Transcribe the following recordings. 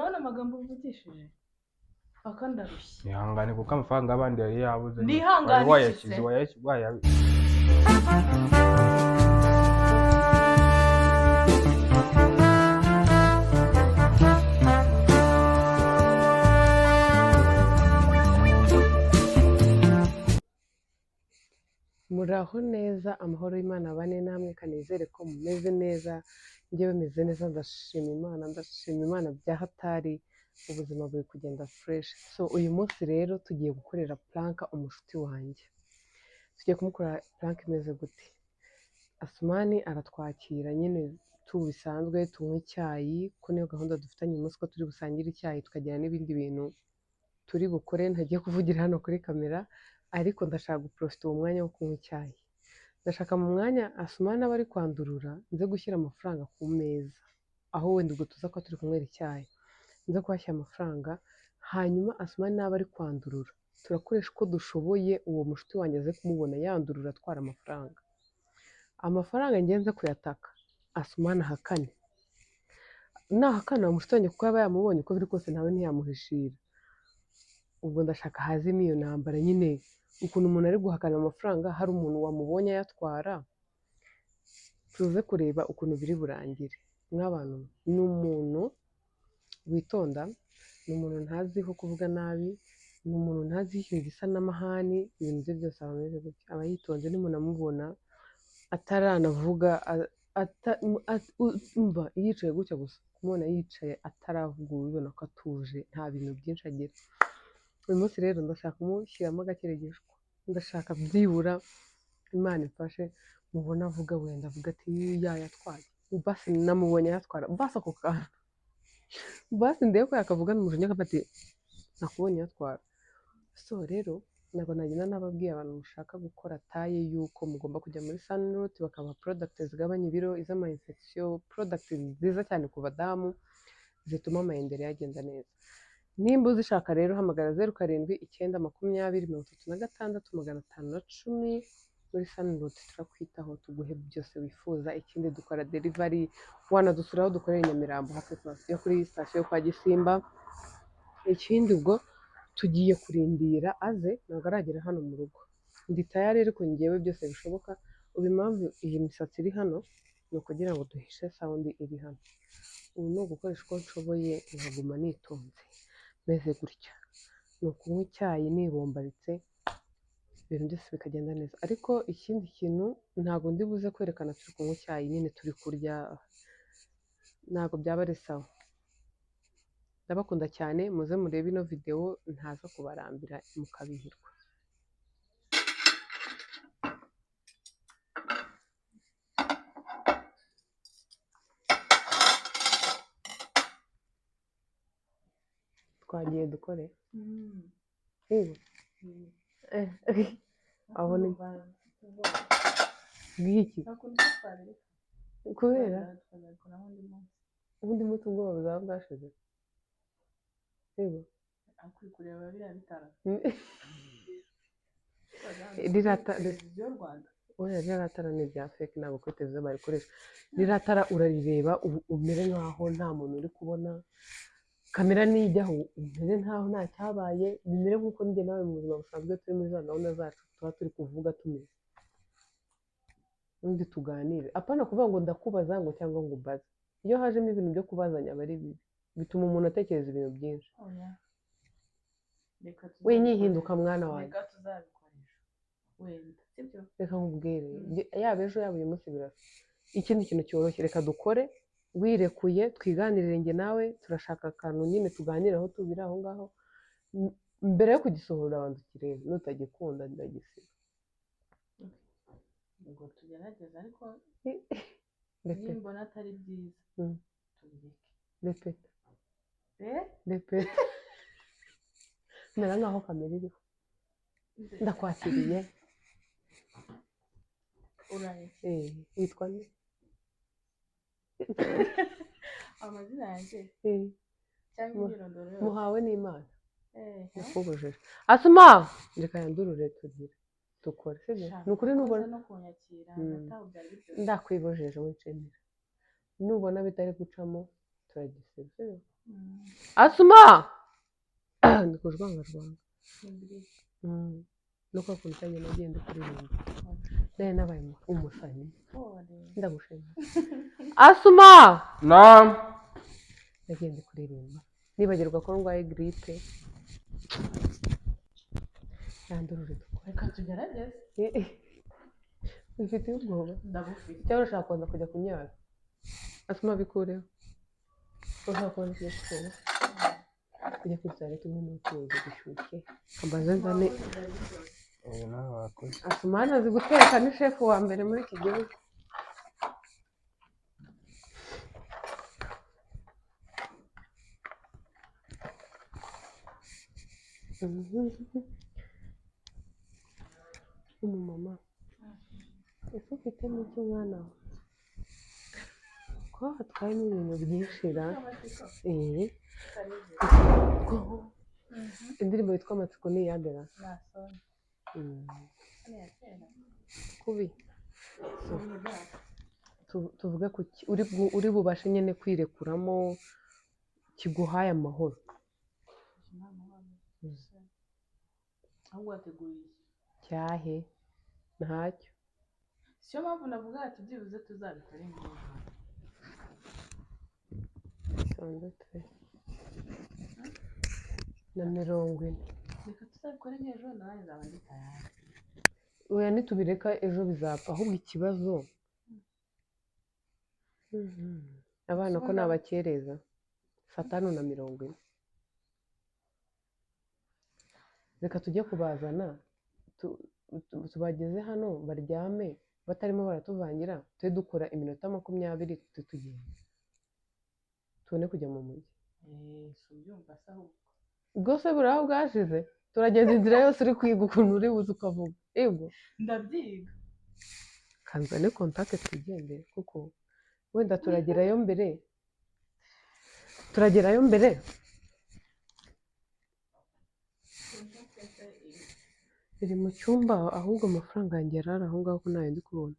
Urabona amagambo uvugishije paka ndarushye. Ihangane kuko amafaranga y'abandi yari yabuze. Ndihangane Wari iki wayashyize se? Muraho neza, amahoro y'Imana abane namwe, kanizere ko mumeze neza, njyewe meze neza, ndashima Imana, ndashima Imana bya hatari, ubuzima buri kugenda fresh. So uyu munsi rero tugiye gukorera prank umushuti wanjye. Tugiye kumukorera prank imeze gute? Asumani aratwakira nyine tu bisanzwe, tunywa icyayi, ko niyo gahunda dufitanye uyu munsi ko turi busangire icyayi tukagira n'ibindi bintu turi bukore ntagiye kuvugira hano kuri kamera, ariko ndashaka guprofita uwo mwanya wo kunywa icyayi. Ndashaka mu mwanya Asumani aba ari kwandurura nze gushyira amafaranga ku meza, aho wenda ubwo tuza kuba turi kunywera icyayi, nze kuhashyira amafaranga, hanyuma Asumani naba ari kwandurura turakoresha uko dushoboye uwo mushuti wanjye aze kumubona yandurura atwara amafaranga. Amafaranga njye nze kuyataka Asumani ahakane, nahakana uwo mushuti wanjye kuko yaba yamubonye uko biri kose nawe ntiyamuhishira. Ubwo ndashaka hazemo iyo ntambara nyine, ukuntu umuntu ari guhakana amafaranga hari umuntu wamubonye ayatwara, tuze kureba ukuntu biri burangire. Mw'abantu, ni umuntu witonda, ni umuntu ntaziho kuvuga nabi, ni umuntu ntaziho ikintu gisa n'amahani, ibintu bye byose aba ameze gutya, aba yitonze, n'umuntu amubona ataranavuga, umva yicaye gutya gusa, kumubona yicaye ataravuga uba ubibona ko atuje, nta bintu byinshi agira. Uyu munsi rero ndashaka kumushyiramo agakeregeshwa, ndashaka byibura Imana imfashe mubone avuga, wenda avuga ati yayatwaye, basi namubonye ayatwara, basi ako kantu, basi ndebe ko yakavugana umujinya akavuga ati nakubonye uyatwara. So rero ntabwo nagenda nababwiye abantu mushaka gukora taye yuko mugomba kujya muri Sunroot bakabaha product zigabanya ibiro, iz'ama infection, product nziza cyane ku badamu zituma amayendere yagenda neza. Nimba uzishaka rero hamagara 079 20 36 510 muri Sunroot turakwitaho tuguhe byose wifuza. Ikindi dukora delivery, wanadusura aho dukorera i Nyamirambo hafi yo kuri sitasiyo kwa Gisimba. Ikindi ubwo tugiye kurindira aze, ntabwo aragera hano mu rugo. Ndi tayari ariko njyewe byose bishoboka. Ubu impamvu iyi misatsi iri hano ni ukugira ngo duhishe sound iri hano. Ubu ni ugukoresha uko nshoboye nkaguma nitonze meze gutya, ni ukunywa icyayi nibombaritse, ibintu byose bikagenda neza. Ariko ikindi kintu ntabwo ndi buze kwerekana turi kunywa icyayi nyine turi kurya, ntabwo byaba ari sawa. Ndabakunda cyane, muze murebe ino videwo ntaza kubarambira mukabihirwa. Twagiye dukore. Aho ni bw'iki kubera ubundi munsi ubwoba buzaba bwashize. Yego. Oya ririya tara ni irya fake, ntabwo kuri televiziyo barikoresha. Ririya tara urarireba umere nkaho nta muntu uri kubona, kamera nijyaho umere nkaho nta cyabaye, bimere nk'uko njye nawe mu buzima busanzwe turi muri za gahunda zacu tuba turi kuvuga tumeze. Ubundi tuganire, apana kuvuga ngo ndakubaza ngo cyangwa ngo umbaze. Iyo hajemo ibintu byo kubazanya aba ari bibi, bituma umuntu atekereza ibintu byinshi. Winyihinduka mwana wanjye. Reka tuzabikoresha wenda, sibyo? Reka nkubwire, yaba ejo yaba uyu munsi birasa. Ikindi kintu cyoroshye, reka dukore wirekuye, twiganirire njye nawe, turashaka akantu nyine tuganiraho tubiri aho ngaho. Mbere yo kugisohora urabanza ukirebe, nutagikunda ndagisiba. Ubwo tugerageze ariko Repeta, nimbona atari byiza tubireke. Repeta, repeta. Mera nkaho kamera iriho. Ndakwakiriye. Uraye. Witwa nde? Amazina yanjye cyangwa imyirondoro yose? Muhawe n'Imana. Nakubujije. Asuma! Reka yandurure tugire. Dukore, sibyo? Sha, Ni ukuri nubona urakoze no kunyakira, natawe byari biryoshye. Ndakwibujije wicemera. Nubona bitari gucamo turagisiba, sibyo? Asuma, ndi kujwangarwanga. No kwa kuntu cyanjye nagiye ndi kuririmba, nari nabaye umusanyi. Ndagushimira, Asuma. Naam. Nagiye ndi kuririmba nibagirwa ko ndwaye giripe, yandurure dukora. Reka tugerageze. Ufite ubwoba? Ndabufite. Cyangwa urashaka kubanza kujya kunyara? Asuma, bikureho. Urashaka kubanza kujya gusura, kujya kuri toilette umwe n'utuzi dushyushye, kambaze nzane. Nawe wakoze. Asumani azi guteka, ni shefu wa mbere muri iki gihugu. Umumama, ese ufitemo iki mwana we, ko hatwayemo ibintu byinshi ra? Ko indirimbo yitwa Amatsiko ni iyandera? Kubi. So, tuvuge ku ki uri bubashe nyine kwirekuramo kiguhaye amahoro. Ahubwo wateguye iki? Cyahe? Ntacyo. Siyo mpamvu navuga ati byibuze tuzabikore neza. 6:40. Reka tuzabikore nk'ejo, nanjye nzaba ndi tayari. Oya, nitubireka ejo bizapfa. Ahubwo ikibazo, abana ko nabakereza saa 5:40. Reka tujye kubazana, tubageze hano baryame batarimo baratuvangira, tujye dukora iminota 20, tujye tugenda tubone kujya mu mujyi. Si ubyumva se ahubwo? Ubwo se buraho bwashize, turagenda inzira yose uri kwiga ukuntu uri buze ukavuga yego. Ndabyiga. Kanzane contact twigendere, kuko wenda turagerayo mbere, turagerayo mbere. Biri mu cyumba. Ahubwo amafaranga yanjye yari ari aho ngaho, ko ntayo ndi kubona?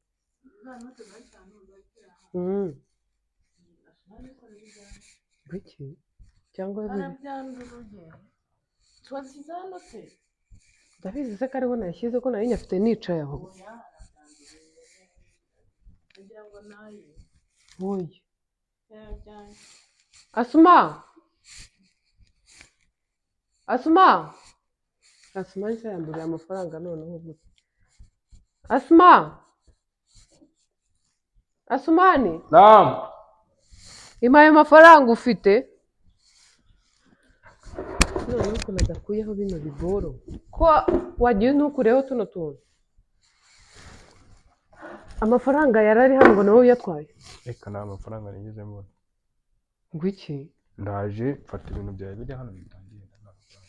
Kuki cyangwa Arabyanduruye, twasize hano se? Ndabizi se ko ariho nayashyize, ko nari nyafite nicaye aho? Oya, arabyanduruye, kugira ngo nayo Oya. yarabyanduye. Asuma, Asuma, Asuma nshya yanduriye amafaranga noneho gute? Asuma, Asumani. Naam. Impa ayo mafaranga ufite. Noneho ukuntu adakuyeho bino biboro, ko wagiye ntukureho tuno tuntu? Amafaranga yari ari hano ngo nawe uyatwaye. Reka, nta mafaranga nigeze mbona. Ngo iki? Ndaje mfata ibintu byawe biri hano bitangiye, nta mafaranga.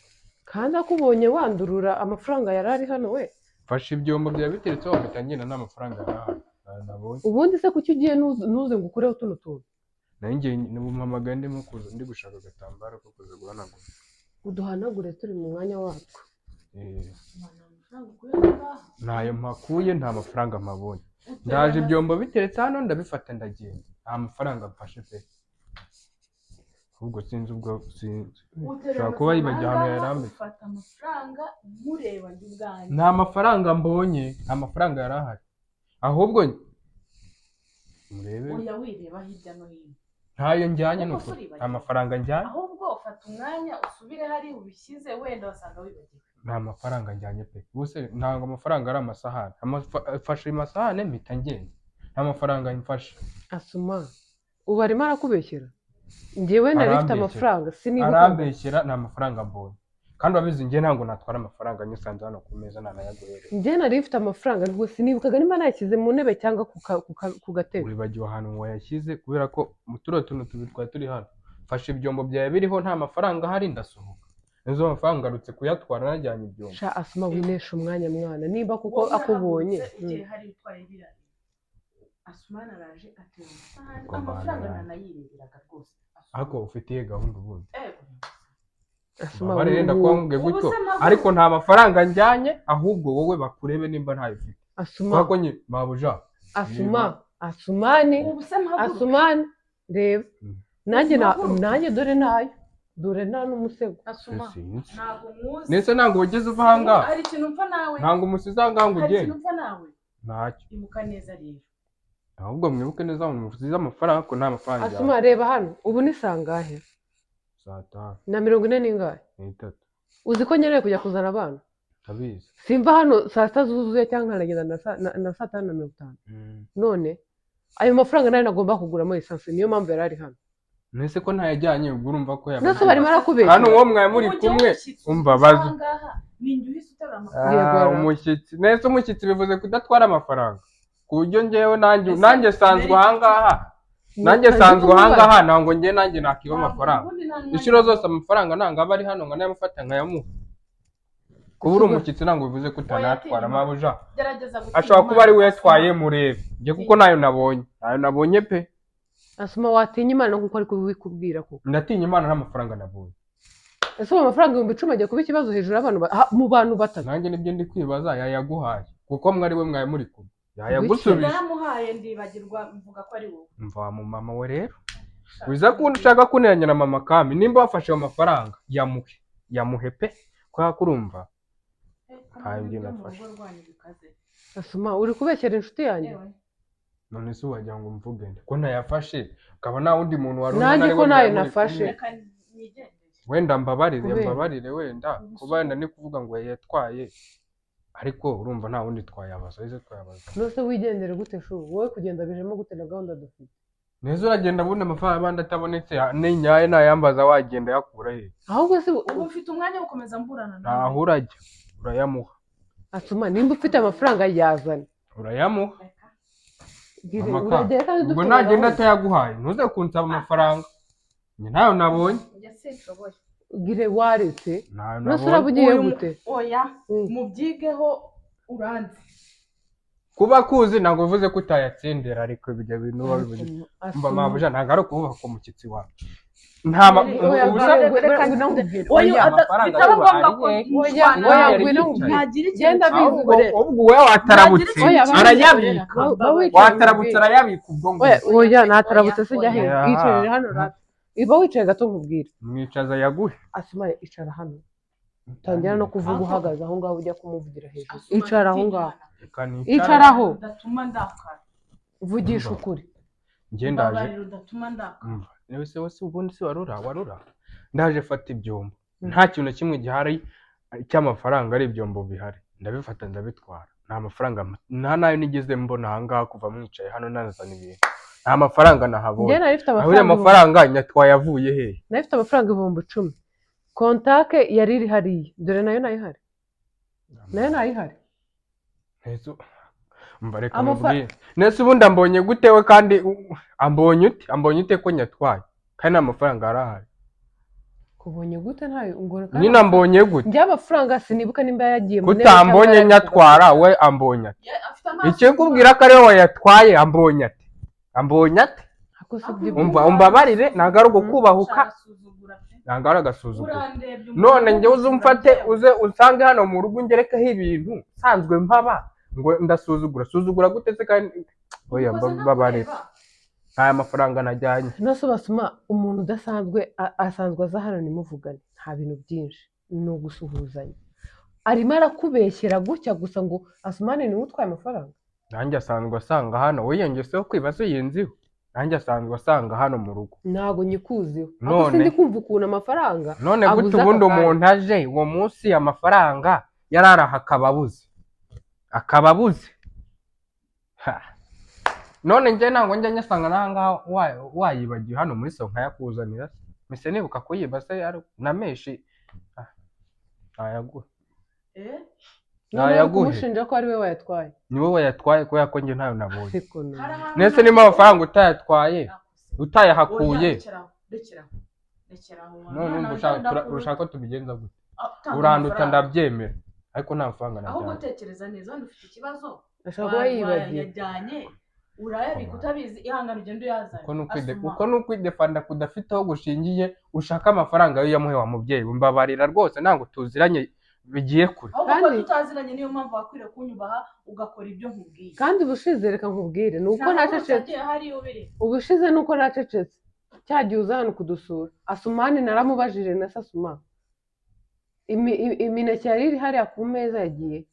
Kandi akubonye wandurura amafaranga yari ari hano we. Mfashe ibyombo byawe biteretseho mpita ngenda, nta mafaranga yari ahari. Ntayo nabonye. Ubundi se kuki ugiye ntuze ngo ukureho tuno tuntu? Nayo ngiye mpamagaye, ndimo kuza ndi gushaka agatambaro ko kuza guhanagura. Uduhanagure turi mu mwanya watwo. Amafaranga ukuye aho ngaho? Ntayo mpakuye, nta mafaranga mpabonye. Ndaje ibyombo biteretse hano ndabifata ndagenda, nta mafaranga mfashe pe. Ahubwo sinzi, ubwo sinzi. Uterura Ushobora kuba yibagiwe ahantu amafaranga, yarambitse. ufata amafaranga nkureba njye ubwanjye. Nta mafaranga mbonye, nta mafaranga yari ahari. Ahubwo murebe. Oya, wireba hirya no hino. Ntayo njyanye ni Kuko ukuri. uribagiwe. Nta mafaranga njyanye. Ahubwo ufata umwanya usubire hari ubishyize, wenda wasanga wibagiwe. Nta mafaranga njyanye pe. Ubuse ntabwo amafaranga ari amasahani. Mfashe amasahane mpita ngenda, nta mafaranga mfashe. Asuma, ubu arimo arakubeshyera. Njyewe nari mfite Arambeshyera. amafaranga, sinibuka. Arambeshyera, nta mafaranga mbonye. Kandi urabizi njye ntabwo natwara amafaranga nyusanze hano ku meza nanayaguhereza. Njye nari mfite amafaranga, ntabwo sinibukaga niba nayashyize mu ntebe cyangwa ku gatebe. Wibagiwe ahantu wayashyize, kubera ko mu turiya tuntu tubiri twari turi hano, mfashe ibyombo byawe biriho nta mafaranga ahari, ndasohoka. Nizo mafaranga ngarutse kuyatwara najyanye ibyombo. Sha Asuma, winesha umwanya mwana, niba kuko Wowe akubonye. urahagurutse, ugiye hari utwaye biriya. Asumani araje atera amasahani. Ngo Amafaranga mbana. nanayireberaga rwose. Ariko ufitiye gahunda ubundi. Ego. Asuma, Baba rero ndakuba nkubwiye Ubu gutyo se mpamvu- ariko nta mafaranga njyanye. Ahubwo wowe bakurebe nimba ntayo ufite. Asuma. Kubera ko nye mabuja. Asuma, Asumani. Ubu se mpaguruke? Asumani, reba. Nanjye Mpaguruke. nanjye dore nayo, dore nta n'umusego. Asuma, Sinzi. ntabwo nkuzi. Nese ntabwo wigeze uva ahangaha? Hari ikintu mpfa nawe? Ntabwo umusize ahangaha ngo Hari ugende? ikintu mpfa nawe? Ntacyo. Ibuka neza rero. Ahubwo mwibuke neza ngo musize amafaranga, ko nta mafaranga Asuma, reba hano, ubu ni sangahe? Saa 5. Na 43. N'itatu. Uzi ko nkeneye kujya kuzana abana? Ndabizi. Simva hano saa 6 zuzuye cyangwa nkanagenda na saa 5:50. None ayo mafaranga nayo nagomba kuguramo esanse, niyo mpamvu yari ari hano. Nese ko ntayajyanye, ubwo urumva ko Nose yabaye barimo arakubeshya. Hano uwo mwari muri Ubu njyewe kumwe, umushyitsi umva uza bazi. ahangaha, ni njye uhise uterura amafaranga. Yego, Ah, umushyitsi, nese umushyitsi bivuze kudatwara amafaranga, ku buryo njyewe nanjye Ese nanjye sanzwe mbere ahangaha, nanjye Nari sanzwe kumubaza. ahangaha, ntabwo njye nanjye nakiba Ntabwo amafaranga. ubundi nta n'umwanya. Inshuro zose amafaranga ntabwo aba ari hano ngo nayamufata nkayamuha. Kuba uri umushyitsi ntabwo bivuze ko utanatwara, mabuja. Gerageza gutinya Ashobora kuba ari we Imana. yatwaye, murebe njye, kuko nayo nabonye, nayo nabonye pe. Asuma, watinya Imana nkuko ari kubikubwira koko? Ndatinya Imana n'amafaranga nabonye. Ese ubu amafaranga 10,000 agiye kuba ikibazo hejuru y'abantu mu bantu batatu? Nanjye nibyo ndi kwibaza. Yayaguhaye kuko mwari we mwari muri kumwe, yayagusubije? Naramuhaye ndibagirwa, mvuga ko ari wowe. Mva mu mama we rero, wiza ko ushaka kunteranya na mama Kami. Nimba wafashe ayo mafaranga, yamuhe, yamuhe pe, kubera ko urumva Ntayo njye Ibyo mu nafashe. rugo rwanyu bikaze. Asuma, uri kubeshyera inshuti yanjye. Yewe. None se wagira ngo mvuge nde ko ntayafashe, akaba nta wundi muntu wari Nanjye ari ko we nayo mwari muri nafashe. kumwe? Reka nigendere. Wenda mbabarire. Kubera? Mbabarire, wenda kuba wenda ni kuvuga ngo yatwaye, ariko urumva nta wundi twayabaza, ese twayabaza? Nose wigendere gute shu? Wowe kugenda bijemo gute na gahunda dufite? Neza, uragenda ubundi amafaranga y'abandi atabonetse n'inyaye nayambaza, wagenda yakura he? Ahubwo se Ubu mfite umwanya wo gukomeza mburana nawe? Ntaho urajya, urayamuha. Asuma, nimba ufite amafaranga yazane. Urayamuha. Reka. Bwire, Mama ka, uragenda kandi ubwo dufite nagenda gahunda. atayaguhaye, ntuze kunsaba amafaranga, njye ntayo nabonye. Njye sinshoboye. Bwire, waretse. Ntayo Nose uraba nabonye. ugiye Uyu gute? Oya, mubyigeho, uranzi. Kuba kuzi ntabwo bivuze ko utayatsindira, ariko ibyo bintu uba bivuze mba. Asuma. Mabuja, ntabwo ari ukuvuga ku mushyitsi wawe nta Oya, ubusa. Reka ngwino nkubwire. Oya, Oya, Amafaranga bitaba yo ngombwa ko ari he? Oya, nshwana oya, nawe. ngwino nkubwire. Ntagira ikintu Genda bizi. Ahubwo ubwo wowe watarabutse Oya, arayabika. Ba wicaye Watarabutse nkubwire. arayabika ubwo Oya, ngubwo. oya, natarabutse se njya he? Oya. Yicarire hano rata. Iba wicaye gato nkubwire. Mwicaza yaguhe. Asuma, icara hano. Tangira no kuvuga uhagaze aho ngaho, ujya kumuvugira hejuru. Asuma, Icara aho ndatinya ngaho. Imana. Reka nicare. Icaraho. Udatuma ndakara. Vugisha Umva. ukuri. Njye ndaje. Mbabarira, udatuma ndakara. Umva, niwe se wese ubundi se warura ndaje fata ibyombo, nta kintu na kimwe gihari cy'amafaranga, ari ibyombo bihari, ndabifata ndabitwara. Nta mafaranga, nta nayo nigeze mbona ahangaha kuva mwicaye hano nazana ibintu, nta mafaranga Njye nahabonye. nari mfite Aho amafaranga amafaranga nyatwaye avuye hehe? Nari mfite amafaranga 10,000. Kontake yari iri hariya, dore nayo nayihari, nayo nayihari. Nese umva, reka mubwire. Nese ubundi ambonye gute we? Kandi ambonye ute, ambonye ute ko nyatwaye kandi nta mafaranga arahari? Kubonye gute ntayo ngo Nyine ambonye gute? Njye amafaranga sinibuka nimba yagiye mu ntebe cyangwa Kutambonye yari mu nyatwara, we ambonye ate? Afite amaso. Ikikubwira ko ariwe wayatwaye, ambonye ate, ambonye ate? Ako si byo. Umva, umbabarire, ntabwo ari ukukubahuka. Arasuzugura pe. Ntabwo ari agasuzuguro. Urandebye. None njye uze umfate, uze unsange hano mu rugo, ungerekeho ibintu nsanzwe mpaba, ngo ndasuzugura? Suzugura gute se? Kandi oya, mbabarire, nta mafaranga najyanye. Nose basuma, umuntu udasanzwe asanzwe aza hano nimuvugane, nta bintu byinshi, ni ugusuhuzanya. Arimo arakubeshyera gutya gusa ngo Asumane niwe utwaye amafaranga. Nanjye asanzwe asanga hano, wiyongeseho kwibaza uyinziho, nanjye asanzwe asanga hano mu rugo. Ntabwo nyikuziho ariko None? sindi kumva ukuntu amafaranga None abuze gute aka ubundi kanya. umuntu aje uwo munsi amafaranga yari araha akaba abuze, akaba abuze? Ha. None njye ntabwo njya nyasanga n'ahangaha, wayibagiwe hano muri so nkayakuzanira se, mpise nibuka kuyiba se na menshi. Ah, nayaguhe. None uri Nayaguhe. kumushinja ko ari we wayatwaye? Niwe wayatwaye kubera ko njye ntayo nabonye. Ariko none. Nese nimba amafaranga utayatwaye, utayahakuye? Rekeraho. None umva ushaka ko tubigenza gute? Uranduta, ndabyemera, ariko nta mafaranga Ahubwo najyanye. tekereza neza, wenda ufite ikibazo. Ashobora kuba yibagiwe. Wayajyanye urayabika utabizi, ihangane ugende uyazane. Asuma. Uko ni ukwidefanda kudafite aho gushingiye. Ushaka amafaranga yo yamuhe wa mubyeyi we. Mbabarira rwose, ntabwo tuziranye bigiye kure. Ahubwo ko Kandi- tutaziranye, niyo mpamvu wakwiriye kunyubaha ugakora ibyo nkubwiye. Kandi ubushize, reka nkubwire, ni uko Nta nacecetse. agiye hariya ubiri. Ubushize ni uko nacecetse. Cya gihe uza hano kudusura, Asumani naramubajije na Sasuma, imineke yari iri hariya ku meza yagiye.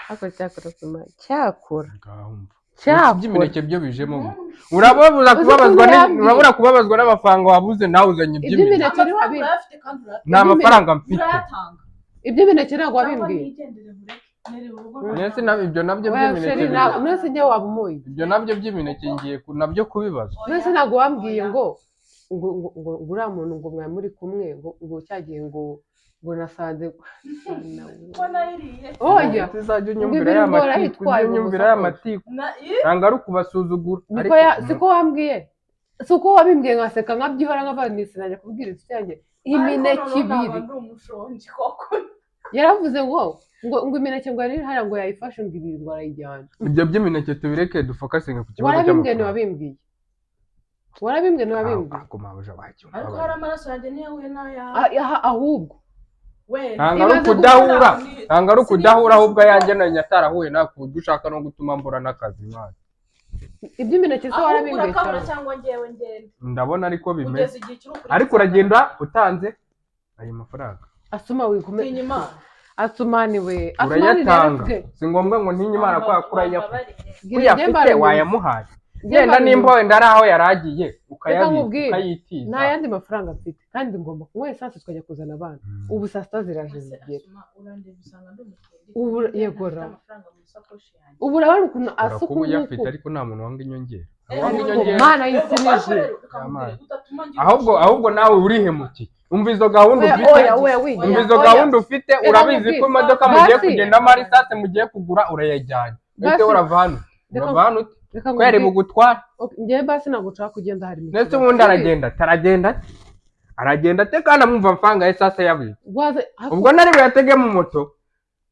Ariko cyakora Asuma, cyakora Ngaho umva. cyakora Iby'imineke byo bijemo gute? Urababuza Uzi kubabazwa ukuntu yambwiye? urabura kubabazwa n'amafaranga wabuze, nawe uzanye iby'imineke. Iby'imineke Amafaranga ntiwabi- urayafite kandi urayatanga. Nta mafaranga mfite. Urayatanga. Iby'imineke ntabwo Cyangwa wabimbwiye. nigendere nkureke nere urugo. Ndetse ibyo nabyo Oya, by'imineke chéri, none se njyewe waba umuye? Ibyo nabyo by'imineke ngiye nabyo kubibaza. None se ntabwo wambwiye ngo uriya muntu ngo mwari muri kumwe, ngo cyagiye ngo nasanze Ko nayiriye. Oya. Uzajya unyumvira Ngo ya ibiri ngo matiku, arayitwaye ujye mu unyumvira ya busakoshi. matiku. Na Ntabwo ari ukubasuzugura. Niko Ariko siko wambwiye, si uko wabimbwiye nkaseka nkabyihora, nkavuga nti sinajya kubwira inshuti yanjye imineke Ariko noneho ibiri. naba ndi umushonji koko. Yaravuze ngo imineke ngo yari iri hariya, ngo yayifashe, ngo ibiri ngo arayijyana. Ibyo by'imineke tubireke, dufocusinge ku kibazo Warabimbwiye. cy'amafaranga. Ntiwabimbwiye, warabimbwiye, ntiwabimbwiye. Ako mabuja wagiye Ariko umbabarira. hari amaraso yanjye niyo n'ayawe. Ahubwo We Ntabwo ari Imaze ukudahura, gukora. ntabwo ari ukudahura, ahubwo ayanjye nayo atarahuye nawe, ku buryo ushaka no gutuma mbura n'akazi mwana. Iby'imineke se Ahubwo warabimbwiye urakabura cyane? cyangwa ngewe ngende? Ndabona ariko bimeze. Kugeza igihe kiri ukuri. Ariko uragenda utanze ayo mafaranga. Asuma, wigume. Tinya Imana. Asumani we, Asumani rero Urayatanga. afite Si ngombwa ngo ntinye Imana kubera ko urayafite. Wambabariye. Uyafite wayamuhaye, genda. Nimba wenda ari aho yari agiye, ukayabika, Nkubwire. ukayitiza. Nta yandi mafaranga mfite kandi ngomba kunywa esanse tukajya kuzana abana. Ubu saa 6 ziraje Ese zigera. Asuma, urandeba usanga ndi umutindi? Ubu Ntafite yegora. amafaranga mu isakoshi yanjye. Ubu urabona ukuntu Ushobora asuka kuba uyafite, nguku. ariko nta muntu wanga inyongera. Eh, Wanga ariko inyongera. Mana y'isi Ariko n'ijuru. rero ukamubwira udatuma ngira Ahubwo umushinga. ahubwo nawe urihemukiye. Umva izo gahunda Oya, ufite. oya, oya, wigira. Umva izo Oya. gahunda ufite. Reka Urabizi nkubwire. ko imodoka mugiye Basi. kugendamo ari esanse mugiye kugura, urayajyanye. Ese Basi. urava hano, Reka urava hano ute? Reka Ko yari nkubwire. bugutware. Okay, njyewe basi ntabwo nshaka kugenda hari Ndetse ubundi aragenda ataragenda ate? Aragenda ate kandi amwumva amafaranga ya esanse yabuze? Ubwo nari buyatege mu moto,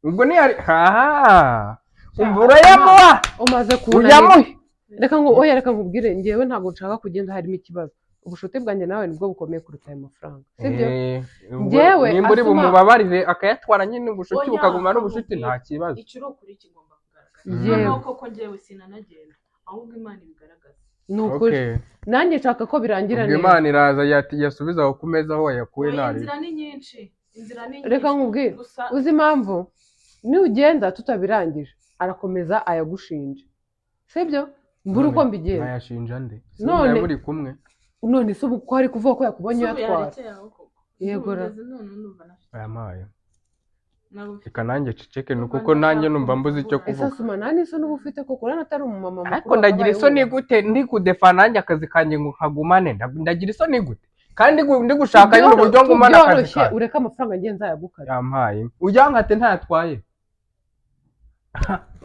ubwo ntiyari haha. Umva, urayamuha. Umaze kunanira. Uyamuhe. Reka ngo oya, reka nkubwire, njyewe ntabwo nshaka kugenda harimo ikibazo. Ubushuti bwanjye nawe nibwo bukomeye kuruta ayo mafaranga, sibyo? Eh, ubwo Njyewe, nimba uri Asuma- bumubabarire akayatwara nyine, ubushuti Oya, bukaguma n'ubushuti, nkubwire. nta kibazo. Icyo uri ukuri kigomba kugaragara. Yewe. Noneho koko njyewe sinanagenda, ahubwo Imana ibigaragaza. Ni ukuri. Okay. Nanjye nshaka ko birangira Ubwo neza. Imana iraza yasubiza aho ku meza aho wayakuye. Oya, Ntari inzira ni nyinshi, inzira ni nyinshi. Reka nkubwire. Gusa Uzi impamvu? Nugenda tutabirangije arakomeza ayagushinja, sibyo? Mbura uko mbigenza. Nayashinja nde? Si None- muri kumwe? None se ubu ko ari kuvuga ko yakubonye si ubu uyatwara? yarekeye aho koko. Yego ra. Ugeze none ndumva nafite Ayampaye. Ntabwo mfite. Reka nanjye ceceke, ni Ndumva kuko nanjye ndashaka numva mbuze icyo kuvuga. Ese kuvuga. Asuma, nta n'isoni uba ufite koko? Urabona atari umumama mukuru Ariko ndagira wakabaye isoni wubaha. gute ndi kudefa nanjye akazi kanjye ngo nkagumane? Ndagira isoni gute kandi ndi gushaka nyine uburyo ngumana akazi Tubyoroshye, kanjye? ureke amafaranga ngenzi ayagukate. Yampaye, uyankate ntayatwaye.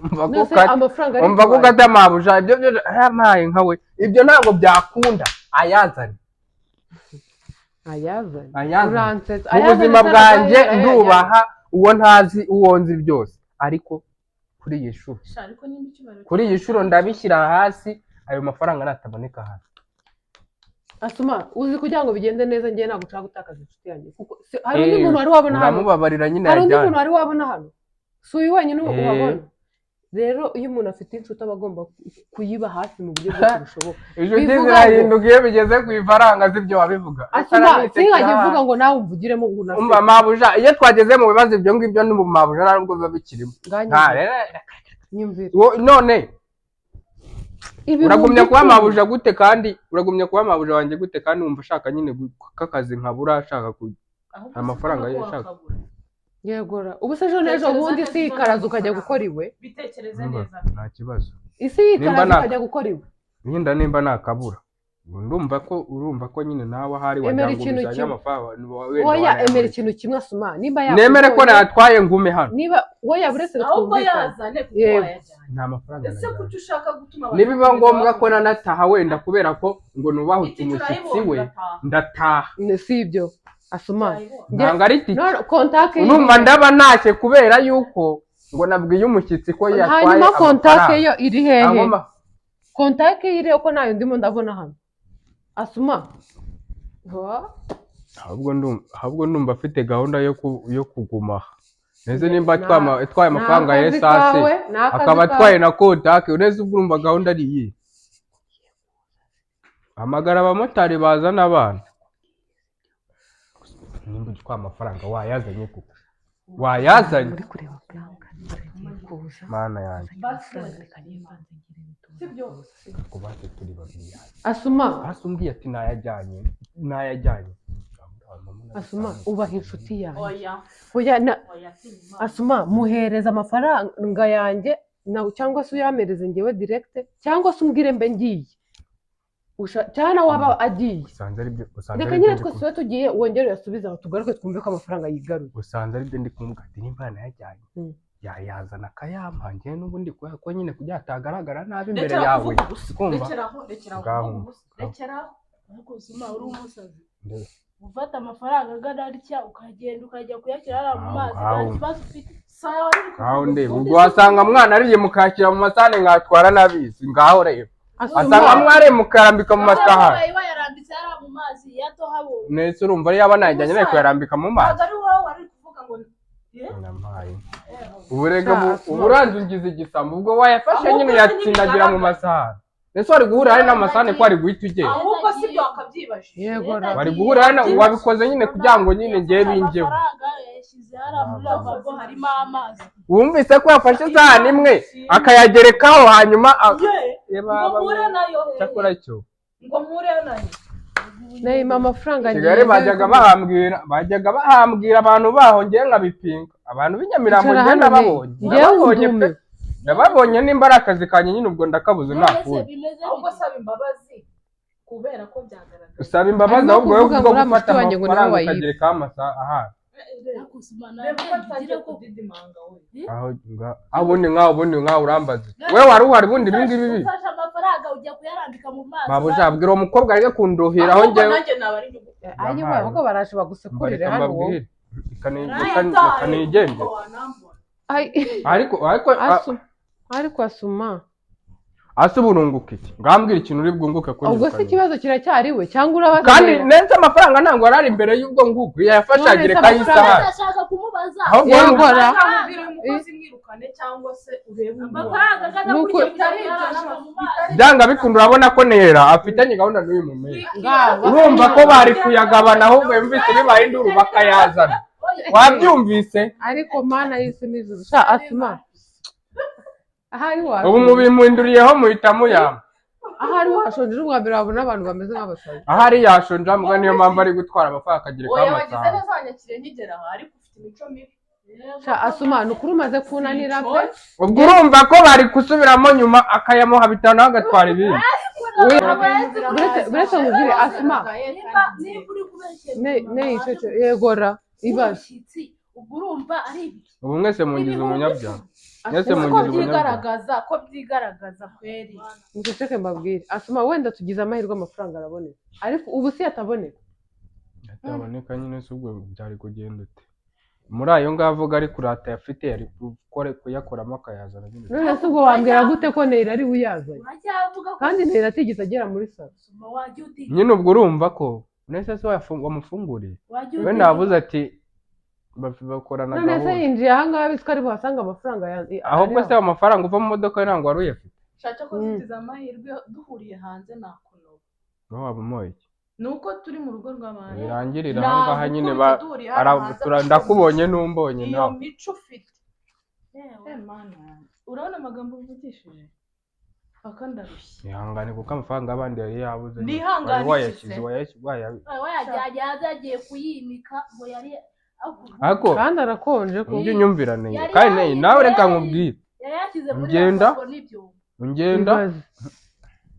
Umva ko None se ukata. amafaranga Umva ko aritwaye? ukata, mabuja. Ibyo byo yampaye nkawe, ibyo ntabwo byakunda. Ayazane. Ayazane? Ayazane. Uransetsa. Mu Ayazane buzima se bwanjye arayazana? ndubaha uwo ntazi, uwo nzi byose, ariko kuri iyi shuro, Sha, ariko nimba icyubahiro kuri iyi shuro ndabishyira hasi. Ayo mafaranga nataboneka hasi. Asuma, uzi kugira ngo bigende neza, njyewe ntabwo nshaka gutakaza inshuti yanjye, kuko hari undi muntu wari wabona hano? Uramubabarira nyine, Hari undi yajyane. muntu wari wabona hano? Si uyu wenyine uhabona. Rero iyo umuntu afite inshuti aba agomba kuyiba hafi mu buryo bwose bushoboka. Inshuti Bivuga ngo- zirahinduka iyo bigeze ku ifaranga, sibyo wabivuga? Asuma, sinkajya mvuga ngo nawe umvugiremo ngo unaseke. Umva mabuja, iyo twageze mu bibazo ibyo ngibyo n'ubu mabuja ntabwo biba bikirimo. Nganyumvira. Nta rero Nyumvira. None Ibihumbi uragumya kuba 10. mabuja gute kandi, uragumya kuba mabuja wanjye gute kandi wumva ushaka nyine ko akazi nkabura, ashaka ku Ahubwo se amafaranga ubona ko ye ashaka. wakabura. Yegora, ubu se ejo n'ejo Tekereza bundi neza isi ubona yikaraza ukajya amafaranga. gukora iwe. Bitekereze Umva, neza. nta kibazo. Isi yikaraza Nimba ukajya gukora iwe. Nyinda nimba nakabura, ndumva ko urumva ko nyine nawe ahari Emera wagira ngo ikintu bizanye kimwe. amafaranga wenda Oya, wayabura. emera ikintu kimwe, Asuma, nimba Nemere ko yakubonye- nayatwaye ngume hano? Niba oya, buretse Ahubwo twumvikane. yazane kuko Yego. wayajyanye. Nta mafaranga Ese najyanye. kuki ushaka gutuma abantu Nibiba bakomeza ngombwa ko bavuga? nanataha wenda kubera ko ngo nubahutse Itike umushyitsi urayibonye, we, urataha. ndataha. Si ibyo, Asuma. Urayibonye. Ntabwo ari itike. None kontake Urumva ndaba ntashye kubera yuko ngo nabwiye umushyitsi ko yatwaye Hanyuma kontake amafaranga? yo iri hehe? Hanyuma Kontake iri ko nayo ndimo ndabona hano, Asuma. Ha? Ahubwo ndumva afite gahunda yo kuguma aha. Neze nimba atwaye amafaranga ya Ni akazi esanse, kawe, ni akazi akaba kawe. atwaye na kontake, uneze ubwo urumva gahunda ari iyi? Hamagara abamotari bazana abana. Nimba utwaye amafaranga wayazanye kuko wayazanye. Muri kureba Blanka aragiye kuza. Mana yanjye. Azanye amafaranga, reka nibanze ngire Sibyo. nituza. Kuba turi babiri yanjye. Asuma. Hasi umbwiye ati nayajyanye, nayajyanye. Asuma, ubaha inshuti yanjye. Oya. Oya na Oya, sinywa. Asuma, muhereza amafaranga yanjye na cyangwa se uyampereze ngewe direct, cyangwa se umbwire mbe ngiye. Cyangwa waba agiye. Usanze ari byo, usanze Reka ari nyine byo ndi twese tube tugiye, wongere uyasubize aho, tugaruke twumve ko amafaranga yigaruye. Usanze ari byo ndi kumubwira ati nimba yanayajyanye yayazana akayampa njyewe n'ubundi, kubera ko nyine kugira atagaragara nabi imbere Rekera yawe. kuvuga ubusa. Kumva. Rekeraho, rekeraho Ngaho. kuvuga ubusa. Rekeraho. Ariko Suma, uri umusazi. Ndebe. Gufata amafaranga angana atya ukagenda ukajya kuyashyira hariya mu Aho, mazi, nta aho. kibazo ufite? Sawa, wari uri Ngaho kuvuga ndeba ubusa. ubwo wasanga mwana ariye mukakira mu masahani nkatwara n'abizi. Ngaho reba, Asuma. asanga mwariye mukarambika mu masahani. Babaye bayarambitse hariya mu mazi yatohabonye. Nese urumva yaba nayajyanye nawe kuyarambika mu mazi? Ntabwo ari wowe wari uri kuvuga ngo eh? Nampaye uburega. Sha, Asuma. Ubu uranze ungize igisambo. Ubwo wayafashe Ahubwo nyine se uyatsindagira mu ntibigaragara. masahani. Ese wari guhura hari n'amasahani ko wari guhita ugenda? Ahubwo si byo wakabyibajije. Yego ra. Wari guhura hano wabikoze nyine kugira ngo nyine ngewe bingeho. Amafaranga yayashyize hariya muri lavabo harimo amazi. Wumvise ko yafashe isahani imwe akayagerekaho hanyuma Ye, Ye ngo baba mpure we. nayo hehe? Cyakora cyo Ngo mpure nayo. Nayima amafaranga. Kigali bajyaga bahambwira abantu baho, ngewe nkabipinga. Abantu b'inyamirambo Icara ngewe hano. nababonye. Ngewe Nababonye pe. ndumiwe. Nababonye. Nimba ari akazi kanjye nyine ubwo ndakabuze, nta None se kundi. bimeze Ahubwo bite? saba imbabazi kubera ko byagaragaye. Usaba imbabazi Arimo ahubwo wowe kuvuga kubwo ngo uriya gufata mushiki wanjye ngo niwe amafaranga wayibye. ukagerekaho amasaha aha. Ariko Suma, nta Reba ko bwenge atangiye ugira koko. kudidimanga we. Aho ubundi nkaho, ubundi nkaho urambaza iki? We wari uhari ubundi ibi ngibi bibi? Ufashe amafaranga ujya kuyarambika mu mazi. Mabuja, abwira uwo mukobwa areke kunduhiraho. Ahubwo Njyewe nanjye naba ari nyugu. Ayi we, ahubwo baraje bagusekurire mbareka hano wowe. mbabwire. Reka nigendere. Wanambona. Ai. Ariko Ariko Asuma. Ase ubu urunguka iki? Ngambwira ikintu uri bwunguke kuri Ubwo se ikibazo kiracyari we cyangwa urabaza Kandi rero? neza amafaranga ntabwo yari ari imbere y'ubwo ngubwo yayafashe None se agerekaho amafaranga- isahani. Ndashaka kumubaza. Ahubwo Yego ra. Uzamubwira uyu mukozi mwirukane cyangwa se urebe undi. Amafaranga angana Nuko- gutya ujya kuyarambika mu mazi. Byanga bikunda urabona ko nera afitanye gahunda n'uyu mumeri. Ngaba. Urumva ko bari kuyagabana, ahubwo yumvise bibaye induru bakayazana. Wabyumvise? Ariko Mana y'isi n'ijuru, sha Asuma, ahari Ubu washonje. mubimpinduriyeho muhita muyama. Ahari washonje ubwa mbere wabona abantu bameze nk'abasazi. Ahari yashonje mbwa, niyo mpamvu ari gutwara amafaranga akagerekaho Oya, wagize amasahani. neza wanyakiriye nkigera aha, ariko ufite imico mibi. Sha Asuma, ni ukuri umaze kunanira pe. Ubwo urumva ko bari gusubiramo nyuma akayamuha bitanu nawe agatwara ibindi. Buretse nkubwire Asuma. Niba uri kubeshyera Ne umuntu ne waje icece yegora ibaze. umushyitsi, ubwo urumva ari ibiki? Ubu mwese mungize umunyabyaha, mwese Ese ko mungize umunyabyaha. byigaragaza, ko byigaragaza kweri. Muceceke mbabwire. Asuma, wenda tugize amahirwe amafaranga araboneka, ariko ubu si ataboneka. Ataboneka nyine se ubwo byari kugenda ute? Muri ayo ngayo avuga ari kurata yafite, yari kuyakoramo akayazana nyine. None se ubwo wambwira gute ko Neyira ari we uyazanye? Uracyavuga ko Kandi Neyira atigeze agera muri salo. Suma, wajya utinya. Nyine ubwo urumva ko nese se wamufunguriye Wajya we utinya. navuze ati bakorana None se gahunda. yinjiye ahangaha bitwa ari buhasange amafaranga Ahubwo ari se aho? ayo mafaranga uva mu modoka ye ntabwo wari uyafite? Shaka ko zitize amahirwe duhuriye hanze nakunoba. Wowe waba umoye iki? Ni uko turi mu rugo rw'abandi. Birangirira ahangaha nyine Nagukubita duhuriye hano hanze. ndakubonye n'umbonye Iyo nawe. mico ufite. Yewe. Eh, Mana yanjye. Urabona amagambo uvugishije paka ndarushye. Ihangane kuko amafaranga y'abandi yari yabuze nyine. Nihangane Wari iki wayashyize se? Wayajyanye hanze agiye kuyinika ngo yari Ariko Kandi arakonje ko. ujye unyumvirane Yari kandi nawe reka yari- nkubwire. Yari yashyize muri Ngenda. lavabo n'ibyombo. Ungenda. Ibaze.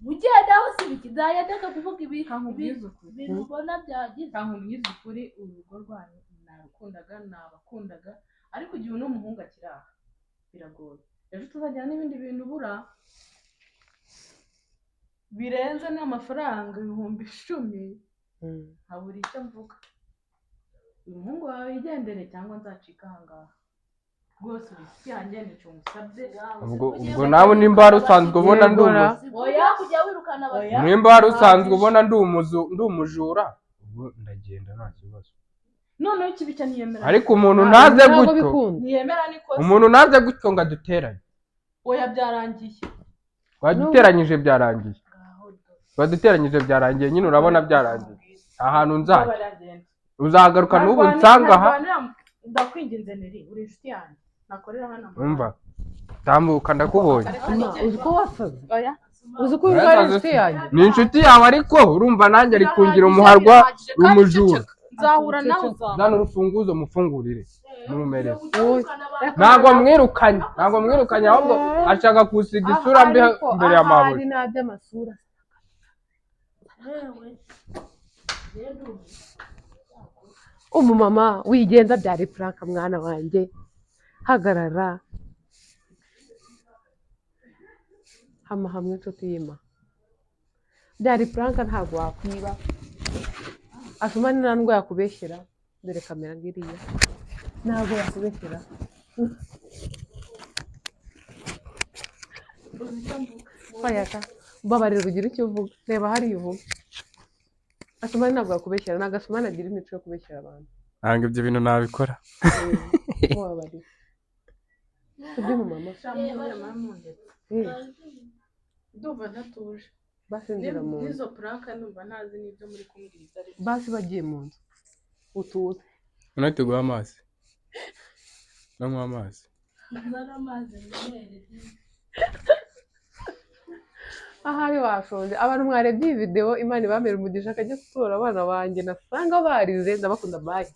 Ugenda aho si ibiki, nzajya ndeka kuvuga ibi Kankubwize ukuri. ibintu ubona byagize. Kankubwize ukuri, urugo rwanyu narukundaga, nabakundaga, ariko igihe uno muhungu akiri aha biragoye. Ejo tuzagira n'ibindi bintu ubura birenze n'amafaranga 10,000, nkabura icyo mvuga. Uyu muhungu wawe yigendere cyangwa nzacika ahangaha rwose. Uri yanjye, nicyo ngusabye. Ubwo nawe nimba wari usanzwe ubona ndi Yegora. Oya, kujya wirukana abashyitsi. Oya. Nimba wari usanzwe ubona ndi umujura, ubwo ndagenda nta kibazo. Noneho ikibi cyo ntiyemera. Ariko umuntu ntaze Ntabwo gutyo. bikunda. Ntiyemera n'ikosa. Umuntu ntaze gutyo ngo aduteranye. Oya, byarangiye. Waduteranyije, byarangiye. Baduteranyije byarangiye nyine, urabona byarangiye, nta hantu nzajya. Baragenda. Uzagaruka n'ubu nsanga aha. Ndakwinginze Neri, uri inshuti yanjye, nakorera hano. Umva, tambuka ndakubonye. Ama, uzi ko wasaze? Oya. Uzi ko uyu ari inshuti yanjye? Ni inshuti yawe, ariko urumva nanjye ari kungira umuharwa umujura. Nzahura nawe uzaba. Zana urufunguzo mufungurire murumereze. Wowe. Ntabwo mwirukanye, ntabwo mwirukanye, ahubwo ashaka kusiga isura mbi Ariko imbere ya ahari mabuja. n'aby'amasura. Yewe, rero. Umumama wigenza, byari prank mwana wanjye, hagarara hama hamwe inshuti y'ima, byari prank, ntabwo wakwiba. Asumani nta nubwo yakubeshyera, dore kamera ngiriya, ntabwo yakubeshyera. Oya, mbabarira ugira icyo uvuga, reba hariya uvuga. Asumani ntabwo yakubeshyera, ntabwo Asumani agira imico yo kubeshyera abantu. Ntabwo ibyo bintu nabikora. Mubabarira sibyo mama? Ndumva ntatuje. Basi injira mu nzu. N'izo prank ndumva ntazi n'ibyo muri kumbwira ibyo ari byo. Basi bagiye mu nzu utuze. None tuguhe amazi, nanywa amazi. Nzana amazi nywere. Ahari washonje. Abantu mwarebye iyi videwo, Imana ibamere umugisha, akajya gutora abana banjye nasanga barize. Ndabakunda, bye.